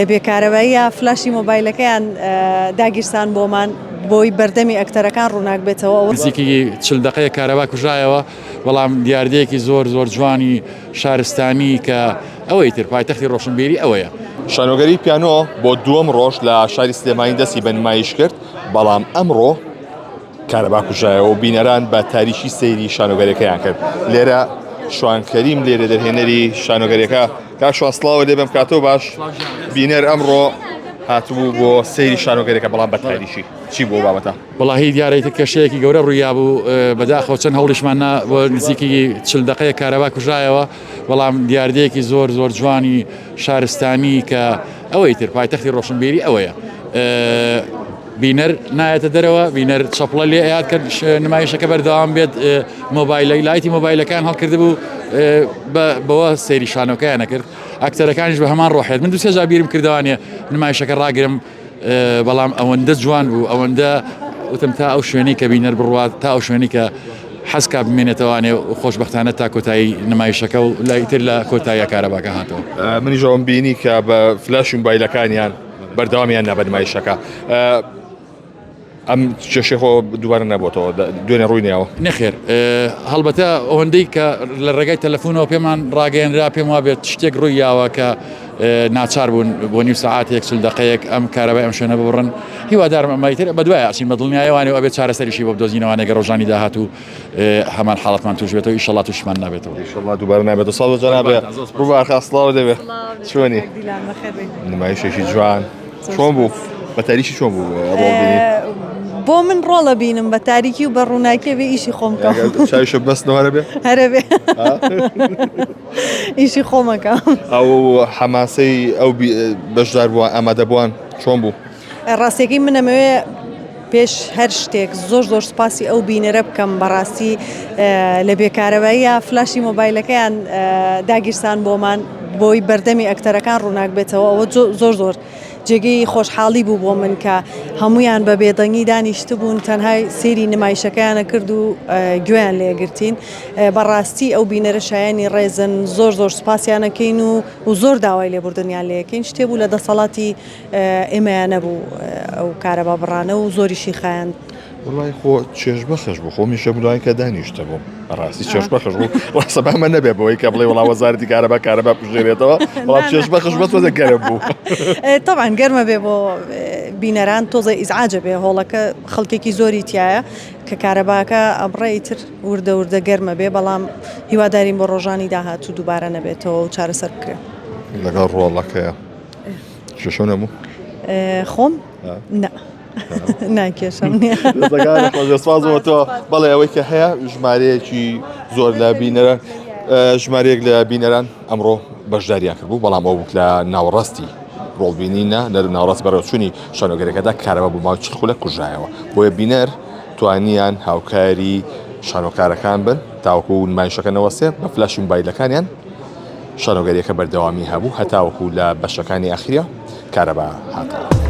لە بێکارەباییا فلاشی مۆبایلەکەیان داگیرسان بۆمان بۆی بەردەمی ئەکتەرەکان ڕووناک بێتەوە. نزیکی 40 دەقەیە کارەبا کوژایەوە، بەڵام دیاردەیەکی زۆر زۆر جوانی شارستانی کە ئەوەی تر پایتەختی ڕۆشنبیری ئەوەیە. شانۆگەری پیانۆ بۆ دووەم ڕۆژ لە شاری سلێمانی دەستی بە نمایش کرد، بەڵام ئەمڕۆ کارەبا کوژایەوە و بینەران بە تاریکی سەیری شانۆگەریەکەیان کرد. لێرە شوان کەریم لێرە دەرهێنەری شانۆگەریەکە کاک شوان سڵاوە لێ بم کاتۆ باش بینەر ئەمڕۆ هاتبوو بۆ سەیری شانۆگەریەکە بەڵام بە تاریکی چی بۆ بابەتە؟ وەڵاهی دیارە ئیتر کێشەیەکی گەورە ڕوویابوو بەداخەوە چەند هەوڵیشمان نا بۆ نزیکی 40 دەقەیە کارەبا کوژایەوە بەڵام دیاردەیەکی زۆر زۆر جوانی شارستانی کە ئەوەی تر پایتەختی ڕۆشنبیری ئەوەیە بینەر نایەتە دەرەوە بینەر چەپڵە لێ ئەیات کە نمایشەکە بەردەوام بێت مۆبایلە لایتی مۆبایلەکان هەڵکردبوو بەوە سەیری شانۆکەیان نەکرد ئەکتەرەکانیش بە هەمان ڕۆحێت من دوسێ جار بیرم کردوانێ نمایشەکە ڕاگرم بەڵام ئەوەندە جوان بوو ئەوەندە وتم تا ئەو شوێنەی کە بینەر بڕوات تا ئەو شوێنی کە حەزکا بمێنێتەوانێ و خۆشببختانە تا کۆتایی نمایشەکە و لایتر لە کۆتاییە کارەباکە هاتەوە منیش ئەوم بینی کە بە فلاش مۆبایلەکانیان بەردەوامیان نا بە نمایشەکە ئەم کێشەی خۆ دووبارە نەبووتەوە دوێنێ ڕووی ناوە. نەخێر هەڵبەتە ئەوەندەی کە لە ڕێگای تەلەفۆنەوە پێمان ڕاگەیەنرا پێم وابێت شتێک ڕووی یاوە کە ناچار بوون بۆ نیو سەعاتێک چل دقەیەک ئەم کارەبای ئەم شوێنە ببڕن هیوادارم ئەمە تر بەدوای ئەچین بە دڵنیایەوانێ و ئەبێت چارەسەریشی بۆ بدۆزینەوانێ گەر ڕۆژانی داهاتوو هەمان حاڵەتمان توش بێتەوە ئیشەڵا توشمان نابێتەوە. ئیشەڵا دووبارە نابێتەوە سڵاو لە جەنابێ ڕووبار خان سڵاو لێبێ چۆنی نمایشێکی جوان چۆن بوو بە تاریکی چۆن بوو ڕۆڵ بینی بۆ من ڕۆڵە بینم بە تاریکی و بە ڕووناکیە بێ ئیشی خۆم کەم چاویشە بەستنەوە هەرە بێ هەرە بێ ئیشی خۆمەکەم ئەو حەماسەی ئەو بەشدار بووە ئامادەبووان چۆن بوو ڕاستیەکەی من ئەمەوێ پێش هەر شتێک زۆر زۆر سوپاسی ئەو بینەرە بکەم بەڕاستی لە بێکارەباییە فلاشی مۆبایلەکەیان داگیرسان بۆمان بۆی بەردەمی ئەکتەرەکان ڕووناک بێتەوە ئەوە زۆر زۆر جێگەی خۆشحاڵی بوو بۆ من کە هەمویان بە بێدەنگی دانیشتبوون تەنها سێری نمایشەکەیانە کرد و گوێیان لێگرتین بەڕاستی ئەو بینەرە شایانی ڕێزن زۆر زۆر سوپاسیانەکەین و و زۆر داوای لێبوردنیان لەکەین شتێ بوو لە دەسەڵاتی ئێمەیان نەبوو ئەو کارەبا بڕانە و زۆریشی خایاند. وەڵای خۆ چێژ بەخش بوو خۆمیش لە ملای کە دانیشتە بووم بەڕاستی چێژ بەخش بوو ڕاستە بامە نەبێ بەوەی کە بڵێ وڵا وەزارەتی کارەبا کارەبا بژێرێتەوە بەڵام چێژ بەخش بە تۆزە گەرم بوو تەبعەن گەرمە بێ بۆ بینەران تۆزە ئیزعاجە بێ هۆڵەکە خەڵکێکی زۆری تایە کە کارەباکە ئەبڕێ ئیتر وردە وردە گەرمە بێ بەڵام هیوادارین بۆ ڕۆژانی داهاتوو دووبارە نەبێتەوە و چارەسەر بکرێ لەگەڵ ڕۆڵەکەیە کێشە نەبوو؟ خۆم؟ نا نا کێشەم نییە. سپاس بۆ تۆ بەڵێ ئەوەی کە هەیە ژمارەیەکی زۆر لە بینەران ژمارەیەک لە بینەران ئەمڕۆ بەشداریان کردبوو بەڵام ئەو بوو لە ناوەڕاستی ڕۆڵبینینە لە ناوەڕاست بەڕێوەچوونی شانۆگەرەکەدا کارەبا بۆ ماوەی 40 خولەک کوژرایەوە بۆیە بینەر توانیان هاوکاری شانۆکارەکان بن تاوەکو نمایشەکە نەوەستێ بە فلاشی موبایلەکانیان شانۆگەریەکە بەردەوامی هەبوو هەتاوەکو لە بەشەکانی ئەخیرا کارەبا هاتەوە.